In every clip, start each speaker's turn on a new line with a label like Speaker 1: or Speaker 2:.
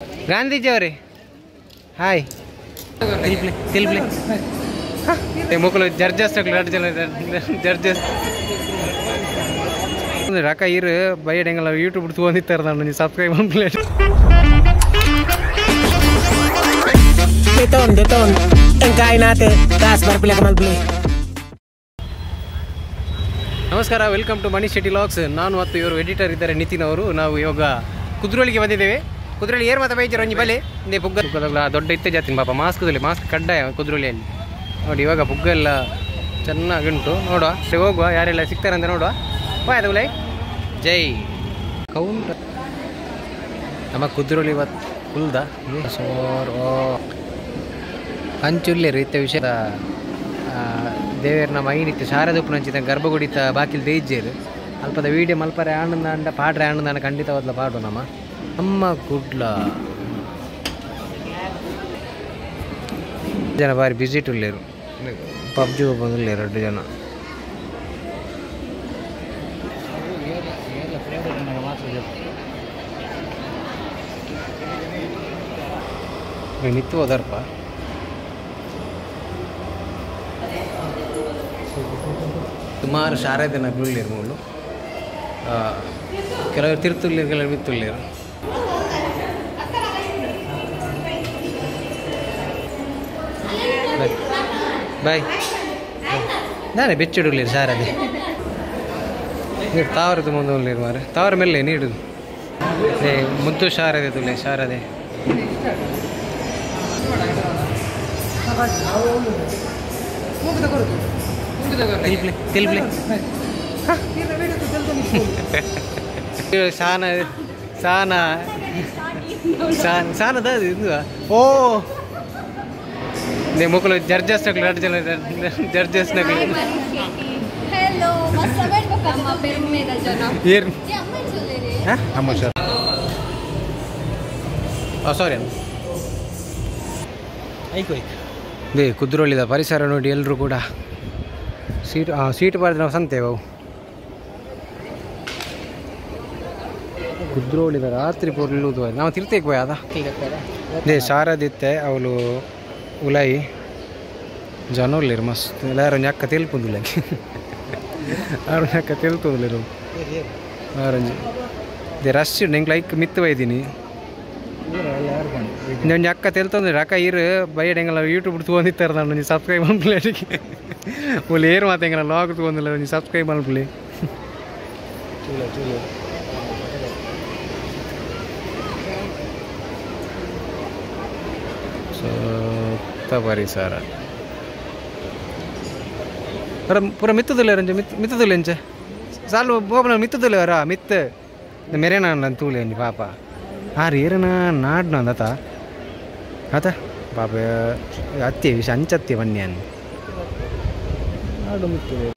Speaker 1: ಗಾಂಧೀಜಿ ಅವರೇ ಹಾಯ್ ತಿಲ್ಪ್ಲೆ ತಿಲ್ಪ್ಲೆ ಮೊಕ್ಕಲು ಜರ್ಜಸ್ ಎರಡು ಜನ ಜರ್ಜಸ್ ರಕ ಇರು ಬೈಯಡೆಂಗಲ್ಲ ಯೂಟ್ಯೂಬ್ ತಗೊಂಡಿತ್ತಾರೆ ನಾನು subscribe ಮಾಡ್ಪ್ಲೆ
Speaker 2: Deton, deton. Ang kain natin. Taas barpila ka malpli.
Speaker 1: ನಮಸ್ಕಾರ, welcome to Mani Shetty vlogs. ನಾನು ಮತ್ತು ಇವರು ಎಡಿಟರ್ ಇದ್ದಾರೆ ನಿತಿನ್ ಅವರು. ನಾವು ಇವಾಗ ಕುದ್ರೋಳಿಗೆ ಬಂದಿದ್ದೇವೆ. ಕುದ್ರೋಳಿ ಏರ್ ಮಾತಾ ಬೈಜರ್ ಒಂಜಿ ಬಲೆ ಇಂದೇ ಪುಗ್ಗ ದೊಡ್ಡ ಇತ್ತೆ ಜಾತಿನ ಪಾಪ ಮಾಸ್ಕ್ ಮಾಸ್ಕ್ ಕಡ್ಡಾಯ ಕುದ್ರೋಳಿಯಲ್ಲಿ. ನೋಡಿ ಇವಾಗ ಪುಗ್ಗ ಎಲ್ಲ ಚೆನ್ನಾಗಿ ಉಂಟು. ನೋಡುವ, ಸರಿ ಹೋಗುವ, ಯಾರೆಲ್ಲ ಸಿಗ್ತಾರೆ ಅಂತ ನೋಡುವ. ಬಾಯ್ ಅದು ಜೈ ಕೌಂಟ್. ನಮ್ಮ ಕುದ್ರೋಳಿ ಇವತ್ತು ಕುಲ್ದ ಸೋರ್ ಅಂಚುಲ್ಲೇರು ಇತ್ತ ವಿಷಯ ದೇವೇರ್ನ ಮೈನಿತ್ತು ಶಾರದಪ್ಪನಂಚಿತ ಗರ್ಭಗುಡಿತ ಬಾಕಿಲ್ ದೇಜ್ಜೇರು ಅಲ್ಪದ ವೀಡಿಯೋ ಮಲ್ಪರೆ ಆನಂದ ಅಂಡ ಪಾಡ್ರೆ ಆನಂದ ಖಂಡಿತವಾದ್ಲ ಪಾಡು. ನಮ್ಮ ನಮ್ಮ ಕುಡ್ಲ ಜನ ಬಾರಿ ಬಿಸಿ ಉಳ್ಳೇರು, ಪಬ್ಜಿ ಬಂದಿಲ್ಲ ಎರಡು ಜನ. ನಿತ್ತು ಹೋದಾರಪ್ಪ. ಸುಮಾರು ಶಾರದನ ಉಳ್ಳೇರು ಮೂಲು, ಕೆಲವರು ತಿರ್ತುಳ್ಳೇರು, ಕೆಲವರು ಮಿತ್ತುಳ್ಳೇರು. ಬಾಯ್ ಬಾಯ್ ನಾನೇ ಬೆಚ್ಚಿಡುಳ್ಳೇರು ಶಾರದೆ. ನೀರು ತಾವರದ್ದು ಮುಂದೆ ಉಳ್ಳೇರು ಮಾರೆ, ತಾವರ ಮೇಲೆ ನೀಡು. ಏ ಮುದ್ದು ಶಾರದೆ ತುಲೆ ಶಾರದೆ. ತಿಲ್ಪ್ಲೆ ತಿಲ್ಪ್ಲೆ ಸಾನ ಸಾನ ಸಾನದ ಇದು. ಓ ಮೊಕ್ಕಲು ಜರ್ಜಸ್ ಎರಡು ಜನ ಜರ್ಜಸ್ ಅಮ್ಮ ಸರ್. ಸಾರಿ they ಕುದ್ರೋಳಿದ ಪರಿಸರ ನೋಡಿ ಎಲ್ಲರೂ ಕೂಡ ಸೀಟ್ ಸೀಟ್ ಬಾರ್ದು ನಾವು ಸಂತೇವೆ. ಅವು ಕುದ್ರೋಳಿದ ರಾತ್ರಿ ಪೊರ್ಲುದು ನಾವು ತಿರ್ತೇಕ್ ಅದ they ಶಾರದಿತ್ತೆ ಅವಳು ಉಲಾಯಿ ಜನ ಉಳ್ಳೇರು ಮಸ್ತ್. ಎಲ್ಲಾರು ಒಂಜಿ ಅಕ್ಕ ತೆಲ್ಪುಂದಿಲ್ಲ, ಆರು ಅಕ್ಕ ತೆಲ್ಪುಂದಿಲ್ಲ ಆರಂಜಿ they rush ನಿಂಗೆ ಲೈಕ್ ಮಿತ್ತು ಬೈದೀನಿ. ಒಂಜಿ ಅಕ್ಕ ತೆಲ್ತೊಂದ್ರೆ ಅಕ್ಕ ಇರು ಬೈಯಡೆಂಗಲ್ಲ ಯೂಟ್ಯೂಬ್ ತಗೊಂಡಿತ್ತಾರೆ ನಾನು ಒಂಜಿ ಸಬ್ಸ್ಕ್ರೈಬ್ ಮಲ್ಪಲೆ. ಒಳ್ಳೆ ಏರು ಮಾತು ಎಂಗಲ್ಲ ಲಾಗ್ ತಗೊಂಡಿಲ್ಲ ಒಂಜಿ ಸಬ್ಸ್ಕ್ರೈಬ್ ಮಲ್ಪಲೆ. ಸುತ್ತ ಪರಿಸರ ಪೂರ ಮಿತ್ತದಿಲ್ಲ ರಂಜೆ ಮಿತ್ತದಿಲ್ಲ ಎಂಚೆ ಸಾಲು ಬೋಬನ ಮಿತ್ತದಿಲ್ಲ ಅವರ ಮಿತ್ತು ಮೆರೇನ ತೂಲೆ ಅಂಜಿ ಪಾಪ. ಆರು ಏರನ ನಾಡ್ನ ಅಂದತ ಆತ ಪಾಪ ಅತ್ತೆ ವಿಷ ಅಂಚತ್ತೆ ಬನ್ನಿ ನಾಡು ಮಿತ್ತದೆ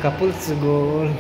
Speaker 1: ಕಪಲ್ಸ್ ಗೋಲ್.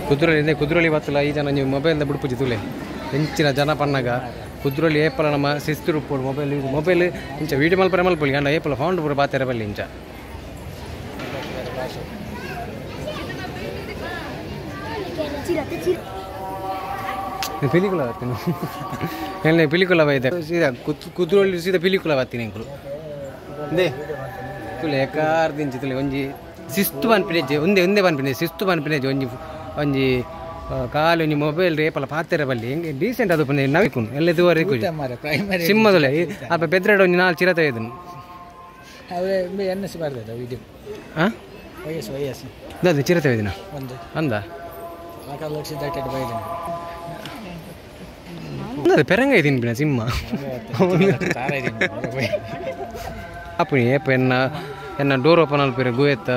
Speaker 1: ಕುದ್ರೋಳಿ ಕುದ್ರೋಳಿ ಬತ್ತಲ್ಲ ಈ ಜನ ನೀವು ಮೊಬೈಲ್ದ ಬಿಡ್ಪುಜಿ ತುಲೆ ಹೆಂಚಿನ ಜನ ಪನ್ನಾಗ ಕುದ್ರೋಳಿ ಏಪಲ ನಮ್ಮ ಶಿಸ್ತು ರೂಪೋಡು ಮೊಬೈಲ್ ಮೊಬೈಲ್ ಇಂಚ ವೀಡಿಯೋ ಮಲ್ಪರೆ ಮಲ್ಪೊಲಿ ಗಂಡ ಏಪಲ ಫೌಂಡ್ ಪೂರ ಬಾತೆರ ಬಲ್ಲಿ ಇಂಚ. ಪಿಲಿಕುಲ ಬರ್ತೀನಿ ಎಲ್ಲ ಪಿಲಿಕುಲ ಬೈದೆ ಸೀದಾ ಕುದ್ರೋಳಿ ಸೀದಾ ಪಿಲಿಕುಲ ಬರ್ತೀನಿ ಎಂಕುಲು they ತುಲೆ ಎಕಾರ್ದಿಂಚಿ ತುಲೆ ಒಂಜಿ ಶಿಸ್ತು ಪನ್ಪಿನೆಜ್ಜೆ ಒಂದೇ ಒಂದೇ ಪನ್ಪಿನೆ ಶಿಸ್ತು ಪನ್ಪಿನೆಜ್ಜೆ ಒಂಜಿ ಒಂಜಿ ಕಾಲು ಒಂಜಿ ಮೊಬೈಲ್ ರೇಪಲ ಪಾತೆರ ಬಲ್ಲಿ ಡೀಸೆಂಟ್ ಅದು ಪಂಡ ನವಿಕುನು ಎಲ್ಲ ಇದುವರೆಗೂ ಸಿಂಹದಲ್ಲೇ ಅಲ್ಪ ಬೆದ್ರಡ್ ಒಂಜಿ ನಾಲ್ ಚಿರತೆ ಇದನ್ನು
Speaker 3: ಎನ್ ಎಸ್ ಬರ್ತದೆ ವಿಡಿಯೋ
Speaker 1: ಹಾಂ
Speaker 3: ವಯಸ್ಸು ವಯಸ್ಸು
Speaker 1: ಅದು ಚಿರತೆ ಇದನ್ನ
Speaker 3: ಒಂದು
Speaker 1: ಅಂದ
Speaker 3: ಲಕ್ಷ ದಾಟಿ ಬೈದಿನ
Speaker 1: ಪೆರಂಗ ಇದೀನಿ ಬಿಡ ಸಿಂಹ ಅಪ್ಪಣಿ ಏಪ ಎನ್ನ ಎನ್ನ ಡೋರ್ ಓಪನ್ ಅಲ್ಪಿರ ಗುಯೆತ್ತ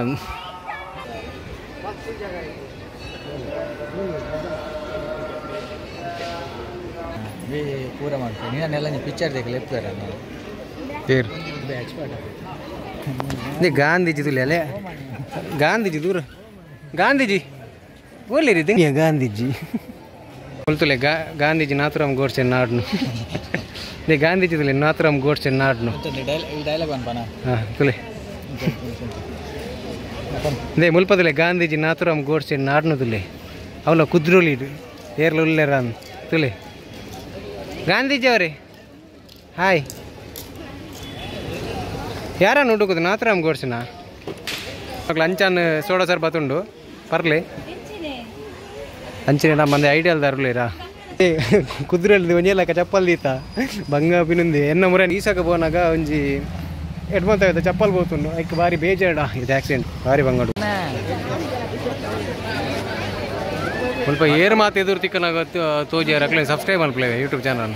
Speaker 3: ಪೂರ ಮಾಡ್ತೀನಿ ನೀನೆಲ್ಲ ನೀವು ಪಿಕ್ಚರ್ ದೇಖಲೆ ಎಪ್ಪಾರ
Speaker 1: ತೇರು ಗಾಂಧೀಜಿ ತುಲೆ ಗಾಂಧೀಜಿ ದೂರ ಗಾಂಧೀಜಿ ಓಲಿರಿ ಗಾಂಧೀಜಿ ಕೊಲ್ತುಲೆ ಗಾಂಧೀಜಿ ನಾಥುರಾಮ್ ಗೋಡ್ಸೆ ನಾಡ್ನು they Gandhiji ತುಲೆ ನಾಥುರಾಮ್ ಗೋಡ್ಸೆ ನಾಡ್ನು
Speaker 3: ಡೈಲಾಗ್ ಅನ್ಪನ
Speaker 1: ಹಾಂ ತುಲೆ they ಮುಲ್ಪದುಲೆ ಗಾಂಧೀಜಿ ನಾಥುರಾಮ್ ಗೋಡ್ಸೆ ನಾಡ್ನು ತುಲೆ ಅವಲ ಕುದ್ರೋಲಿ ಏರ್ಲ ಉಲ್ಲೆರಾನ್ ತುಲೆ ಗಾಂಧೀಜಿ ಅವರೇ ಹಾಯ್ ಯಾರ ನೋಡುಕುದು ನಾಥುರಾಮ್ ಗೋಡ್ಸೆನಾ ಅಂಚಾನ್ ಸೋಡಾ ಸರ್ಬತ್ ಉಂಡು ಪರ್ಲೆ ಅಂಚಿನ ನಮ್ಮ ಐಡಿಯಲ್ ದಾರುಲೇರಾ ಕುದುರೆಲ್ದು ಒಂಜಿ ಲೆಕ್ಕ ಚಪ್ಪಲ್ ದೀತ ಬಂಗ ಪಿನುಂದಿ ಎನ್ನ ಮುರ ಈಸಕ ಪೋನಾಗ ಒಂಜಿ ಎಡ್ಮಂತ ಚಪ್ಪಲ್ ಪೋತುಂಡು ಐಕ್ ಬಾರಿ ಬೇಜಾಡ ಇದು ಆಕ್ಸಿಡೆಂಟ್ ಬಾರಿ ಬಂಗಡು ಸ್ವಲ್ಪ ಏರ್ ಮಾತು ಎದುರು ತಿಕ್ಕನಾಗ ತೋಜಿ ರಕ್ಲೆ ಸಬ್ಸ್ಕ್ರೈಬ್ ಮಲ್ಪಲೇವೆ ಯೂಟ್ಯೂಬ್ ಚಾನಲ್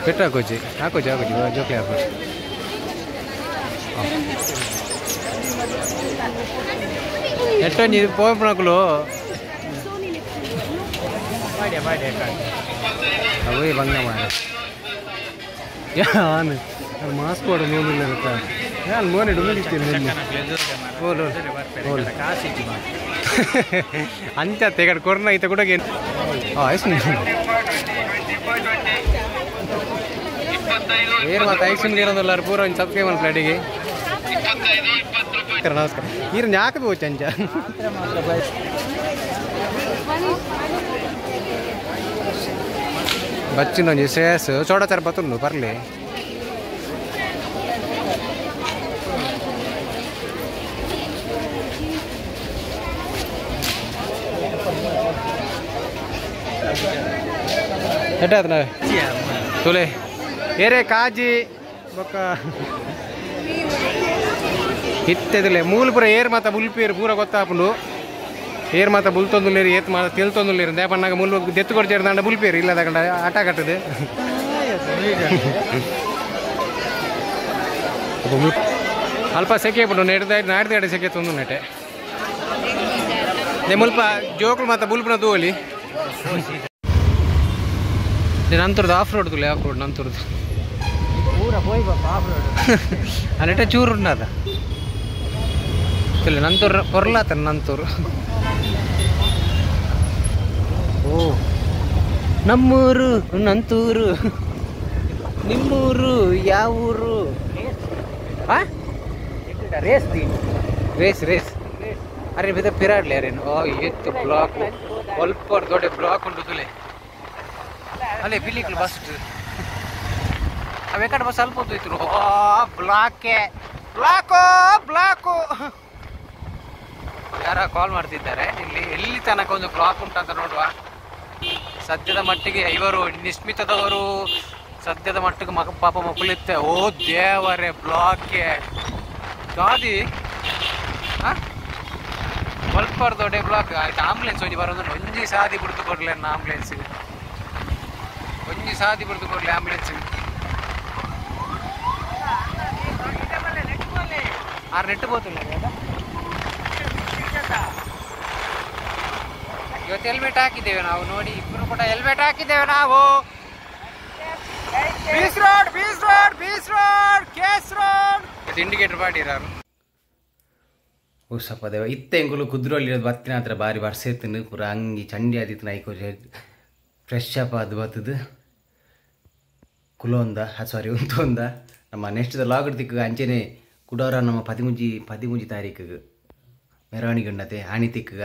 Speaker 1: ಪೆಟ್ಟು ಹಾಕೋಚಿ ಹಾಕೋಚಿ ಹಾಕೋಚಿ ಜೋಕ್ಲೆ ಹಾಕೋಚಿ ಎಷ್ಟೊಂಜಿ ಪೋಪಣಕುಲು ಅವೇ ಬಂಗ ಮಾಡ ಯಾನ್ ಮಾಸ್ಕ್ ಕೊಡು ನೀವು ಯಾನ್ ಮೋನೆ ಡುಮಿಸ್ತೀನಿ ಓಲ್ ಓಲ್ ಅಂಚ ತೆಗಡ್ ಕೊರೋನಾ ಐತೆ ಕೂಡ ಆಯ್ತು ಏನು ಮತ್ತೆ ಐಕ್ಸಿನ್ ಇರೋದಿಲ್ಲ ಪೂರ ಒಂದು ಸಬ್ಸ್ಕ್ರೈಬ್ ಮಾಡಿ ಫ್ಲೈಟಿಗೆ. ನಮಸ್ಕಾರ ನೀರು ಯಾಕೆ ಬೋಚ್ ಅಂಚ ಬಚ್ಚಿನ ಒಂಜಿ ಶ್ರೇಯಸ್ ಚೋಡ ಚಾರ್ ಬತ್ತುಂಡು ಬರ್ಲಿ ಎಟ್ಟಾಯ್ತು ನಾವೇ ತುಲೆ ಏರೇ ಕಾಜಿ ಬೊಕ್ಕ ಇತ್ತೆದುಲೆ ಮೂಲು ಪೂರ ಏರ್ ಮಾತ ಬುಲ್ಪೇರು ಪೂರ ಗೊತ್ತಾಪುಂಡು ಏರ್ ಮಾತ ಬುಲ್ತೊಂದುಲ್ಲೇರು ಏತ್ ಮಾತ ತೆಲ್ತೊಂದುಲ್ಲೇರು ದೇಪಣ್ಣಾಗ ಮುಲ್ಲು ದೆತ್ತು ಕೊಡ್ಚೇರು ಬುಲ್ಪೇರು ಇಲ್ಲ ತಗೊಂಡ ಆಟ ಕಟ್ಟದು ಅಲ್ಪ ಸೆಕೆ ಪುಂಡು ನೆಡ್ದ ನಾಡ್ದ ಕಡೆ ಸೆಕೆ ತೊಂದು ನೆಟ್ಟೆ ಮುಲ್ಪ ಜೋಕುಲು ಮಾತ ಬುಲ್ಪುನ ತೂವಲಿ ನಂತರದ್ದು ಆಫ್ ರೋಡ್ ತುಲೆ ಆಫ್ ರೋಡ್ ನಂತರದ್ದು ಅನೆಟ ಚೂರು ಉಂಡದ ತುಲೆ ನಂತೂರು ಕೊರ್ಲಾತ ನಂತೂರು ಓ ನಮ್ಮೂರು ನಂತೂರು ನಿಮ್ಮೂರು ಯಾವ ಊರು ರೇಸ್ ರೇಸ್ ರೇಸ್ ಅರೆ ಬಿದ ಪಿರಾಡ್ಲಿ ಅರೇನು ಓ ಎತ್ತು ಬ್ಲಾಕ್ ಸ್ವಲ್ಪ ದೊಡ್ಡ ಬ್ಲಾಕ್ ಉಂಟು ತುಲೆ ಅಲ್ಲೇ ಬಿಲ್ಲಿಕ್ಲು ಬಸ್ ಅವೆಕಡೆ ಬಸ್ ಸ್ವಲ್ಪ ಹೊತ್ತು ಇತ್ತು ಬ್ಲಾಕೆ ಬ್ಲಾಕು ಬ್ಲಾಕು ಯಾರ ಕಾಲ್ ಮಾಡ್ತಿದ್ದಾರೆ. ಇಲ್ಲಿ ಎಲ್ಲಿ ತನಕ ಒಂದು ಬ್ಲಾಕ್ ಉಂಟಂತ ನೋಡುವ. ಸದ್ಯದ ಮಟ್ಟಿಗೆ ಇವರು ನಿಸ್ಮಿತದವರು ಸದ್ಯದ ಮಟ್ಟಿಗೆ ಮಗ ಪಾಪ ಮಕ್ಕಳಿತ್ತೆ. ಓ ದೇವರೇ ಬ್ಲಾಕೆ ಗಾದಿ ಸ್ವಲ್ಪ ದೊಡ್ಡ ಬ್ಲಾಕ್ ಆಯ್ತು. ಆಂಬುಲೆನ್ಸ್ ಒಂಜಿ ಬರೋದು ಒಂಜಿ ಸಾದಿ ಬಿಡ್ತು ಕೊಡ್ಲಿ ಆಂಬುಲೆನ್ಸ್ ಒಂಜಿ ಸಾದಿ ಬಿಡ್ತು ಕೊಡ್ಲಿ ಆಂಬುಲೆನ್ಸ್ ಆರು ನೆಟ್ಟು ಬೋತಿಲ್ಲ. ಇವತ್ತು ಹೆಲ್ಮೆಟ್ ಹಾಕಿದ್ದೇವೆ ನಾವು ನೋಡಿ, ಇಬ್ಬರು ಕೂಡ ಹೆಲ್ಮೆಟ್ ಹಾಕಿದ್ದೇವೆ ನಾವು. Beach road beach road beach road case road indicator ಮಾಡಿರಾರು. ಉಸಪ್ಪ ದೇವ ಇತ್ತೆ ಎಂಕುಲು ಕುದ್ರೋಳಿ ಬತ್ತಿನ ಹತ್ರ ಬಾರಿ ಬರ್ಸೆತ್ತಿನ ಪೂರ ಅಂಗಿ ಚಂಡಿ ಆದಿತ್ತು ನೈಕೋ ಫ್ರೆಶ್ ಅಪ್ ಅದು ಬತ್ತದು ಕುಲೊಂದ ಸಾರಿ ಉಂತೊಂದ ನಮ್ಮ ನೆಕ್ಸ್ಟ್ ಲಾಗ್ ತಿಕ್ಕ ಅಂಚೆನೆ ಕುಡೋರ ನಮ್ಮ 13 ತಾರೀಕಿಗೆ ಮೆರವಣಿಗೆ ಉಂಡತೆ ಆಣಿ ತಿಕ್ಕಗ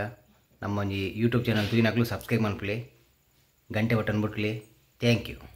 Speaker 1: ನಮ್ಮ ಒಂಜಿ ಯೂಟ್ಯೂಬ್ ಚಾನಲ್ ತೂಯಿನಕ್ಲು ಸಬ್ಸ್ಕ್ರೈಬ್ ಮನ್ಪುಲೆ ಗಂಟೆ ಬಟನ್ ಬೊಟ್ಲೆ. Thank you.